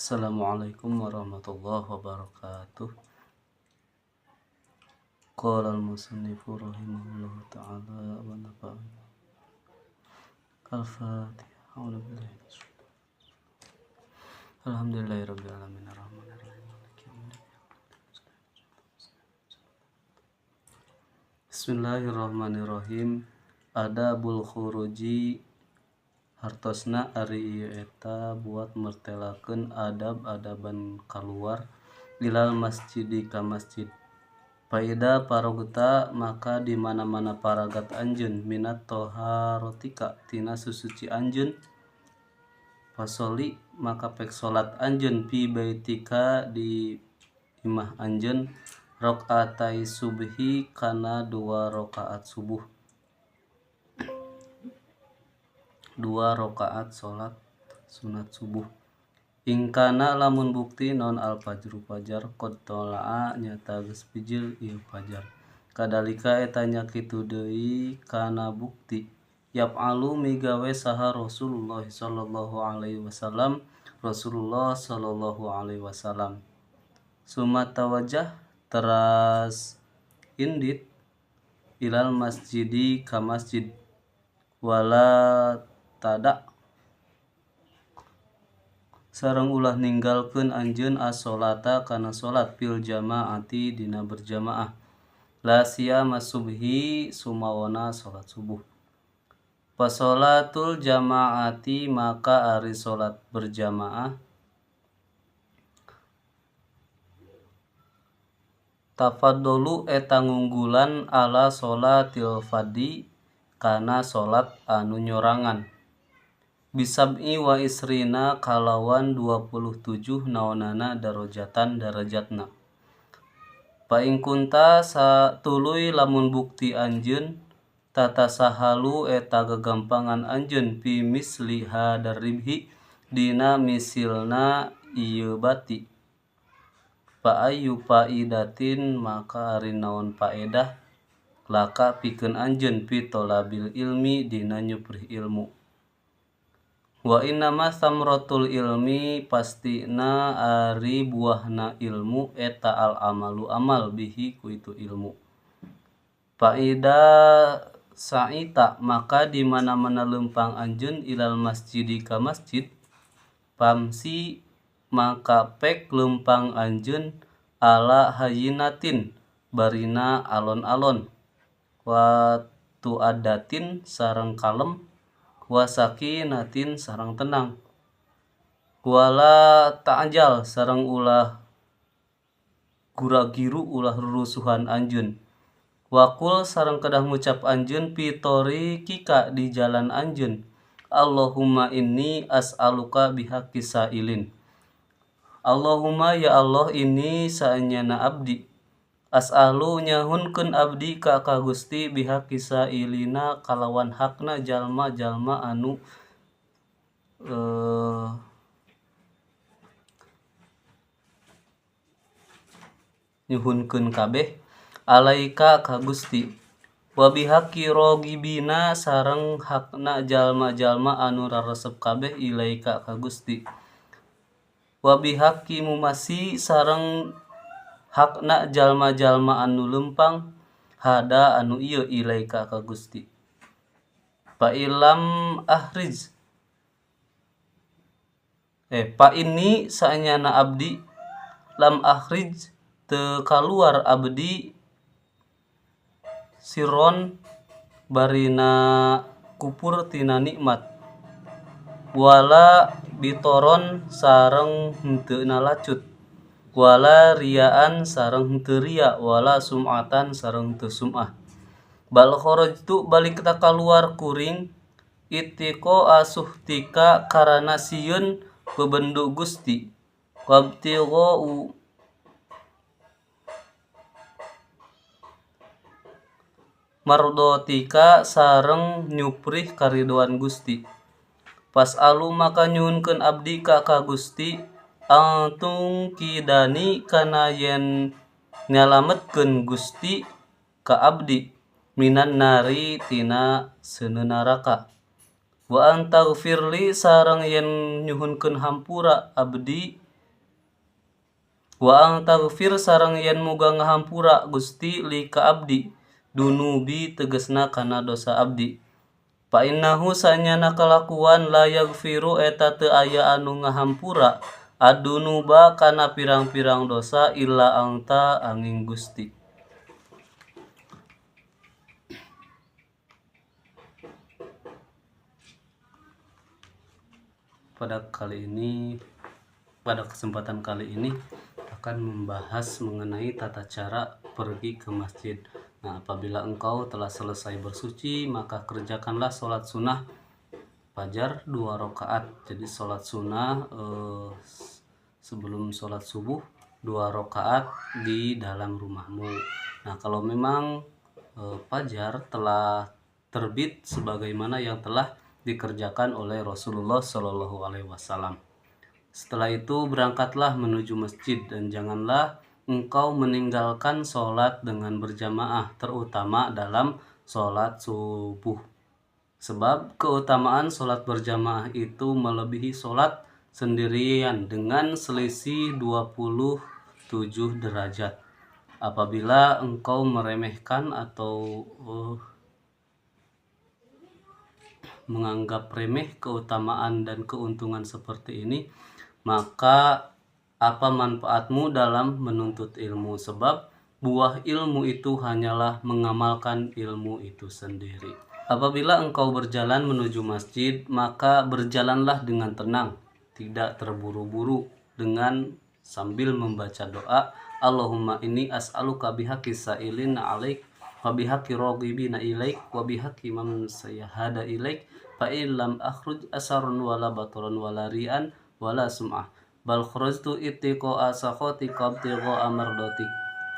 Assalamualaikum warahmatullahi wabarakatuh. Qala al-musannifu rahimahullahu ta'ala wa nafa'ana. Al-Fatihah. A'udzu billahi minasyaitonir rajim. Alhamdulillahirabbil alamin arrahmanir rahim maliki yaumiddin. Bismillahirrahmanirrahim. Adabul khuruji hartosna ari ieu eta buat mertelakeun adab-adaban kaluar ilal masjidi ka masjid. Faida parogta maka di mana-mana paragat anjeun minat toharotika tina susuci anjeun fasoli maka pek salat anjeun fi baitika di imah anjeun rokaatai subhi kana 2 rakaat subuh. 2 rakaat salat sunat subuh. Ingkana lamun bukti non al fajru fajar qad tola'a nyata geus bijil ieu fajar. Kadalika eta nya kitu deui kana bukti yaf'alu migawe saha Rasulullah sallallahu alaihi wasallam Rasulullah sallallahu alaihi wasallam. Summa tawajjah teras indit ilal masjidi ka masjid wala tada sareng ulah ninggalkeun anjeun as-salata kana salat fil jamaati dina berjamaah la siyama subhi sumawana salat subuh. Fasalatul jamaati maka ari salat berjamaah tafadholu eta ngunggulan ala salatil fadhi kana salat anu nyorangan bisab'i wa isrina kalawan 27 naonana darajatan darajatna. Fa in kunta tuluy lamun bukti anjeun tatasahalu eta gagampangan anjeun fi misli hadaribhi dina misilna ieu bati. Fa ayyu faidatin maka ari naon faedah laka pikeun anjeun fi talabil ilmi dina nyuprih ilmu. Wa innama samratul ilmi pastina ari buahna ilmu eta al amalu amal bihi ku itu ilmu. Faida sa'ita maka di mana-mana lempang anjeun ilal masjidi ka masjid pamsi maka pek lempang anjeun ala hayinatin barina alon-alon wa tuadatin sareng kalem wa sakinatin sareng tenang wala ta'jal sareng ulah guragiru ulah rurusuhan anjeun wakul sareng kedah ngucap anjeun fitorikika di jalan anjeun Allahumma inni as'aluka bihaqqi sa'ilin. Allahumma ya Allah ini saenyana abdi as'alu nyahunkeun abdi ka ka Gusti bihaqqi sa'ilina kalawan hakna jalma-jalma anu nyuhunkeun kabeh alaika ka Gusti wa bihaqqi ragibina sareng hakna jalma-jalma anu raresep kabeh ilaika ka Gusti wa bihaqqi mumasi sareng hakna jalma-jalma anu lempang hada anu ieu ilaika ka Gusti. Fa ilam ahrij fa inni saenyana abdi lam akhrij teu kaluar abdi sirron barina kupur tina nikmat wala bitoron sareng henteu nalacut wala riaan sareng henteu ria wala sum'atan sareng henteu sum'ah bal kharajtu balik ta kaluar kuring ittiqa asuhtika karana sieun bebendu Gusti Wabtigha'u mardotika sareng nyuprih karidoan Gusti. Fas'alu maka nyuhunkeun abdi ka Gusti antungkidani kana yen nyalametkeun Gusti ka abdi minan nari tina seuneu neraka. Wa antaghfirli sareng yen nyuhunkeun hampura abdi wa antaghfir sareng yen muga ngahampura Gusti li ka abdi dunubi tegesna kana dosa abdi. Fa innahu sanyana kalakuan la yaghfiru eta teu aya anu ngahampura ad-dunuba kana pirang-pirang dosa illa anta angin Gusti. Pada kesempatan kali ini akan membahas mengenai tata cara pergi ke masjid. Nah, apabila engkau telah selesai bersuci, maka kerjakanlah sholat sunnah fajar 2 rakaat. Jadi sholat sunnah sebelum sholat subuh 2 rakaat di dalam rumahmu. Nah, kalau memang fajar telah terbit sebagaimana yang telah dikerjakan oleh Rasulullah Shallallahu Alaihi Wasallam. Setelah itu berangkatlah menuju masjid dan janganlah engkau meninggalkan sholat dengan berjamaah, terutama dalam sholat subuh. Sebab keutamaan sholat berjamaah itu melebihi sholat sendirian dengan selisih 27 derajat. Apabila engkau meremehkan atau menganggap remeh keutamaan dan keuntungan seperti ini, maka apa manfaatmu dalam menuntut ilmu? Sebab buah ilmu itu hanyalah mengamalkan ilmu itu sendiri. Apabila engkau berjalan menuju masjid, maka berjalanlah dengan tenang, tidak terburu-buru, dengan sambil membaca doa Allahumma inni as'aluka bihaqi sa'ilina alaik wa bihaqi raghibina ilaik wa bihaqi man sayahada ilaik fa in lam akhruj asarun wala batarun wala ri'an wala sum'ah bal kharajtu ittiqa'a sakhatika ibtigha'a mardatik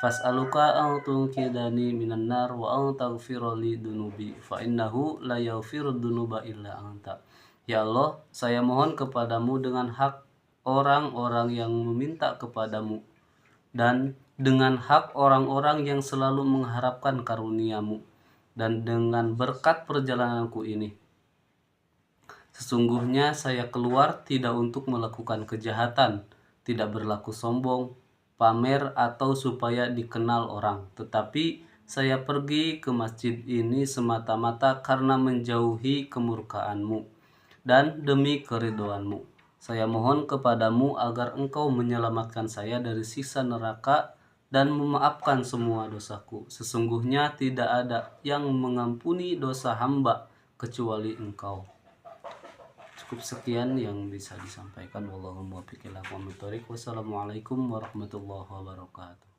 fas'aluka an tunqidani minan nar wa an taghfira li dunubi fa innahu la yaghfiru dunuba illa anta. Ya Allah, saya mohon kepadamu dengan hak orang-orang yang meminta kepadamu dan dengan hak orang-orang yang selalu mengharapkan karuniamu dan dengan berkat perjalananku ini. Sesungguhnya saya keluar tidak untuk melakukan kejahatan, tidak berlaku sombong, pamer atau supaya dikenal orang. Tetapi saya pergi ke masjid ini semata-mata karena menjauhi kemurkaanmu dan demi keridhoanmu. Saya mohon kepadamu agar engkau menyelamatkan saya dari siksa neraka dan memaafkan semua dosaku. Sesungguhnya tidak ada yang mengampuni dosa hamba kecuali engkau. Cukup sekian yang bisa disampaikan. Wallahu muwaffiq ila aqwamit thoriq. Wassalamualaikum warahmatullahi wabarakatuh.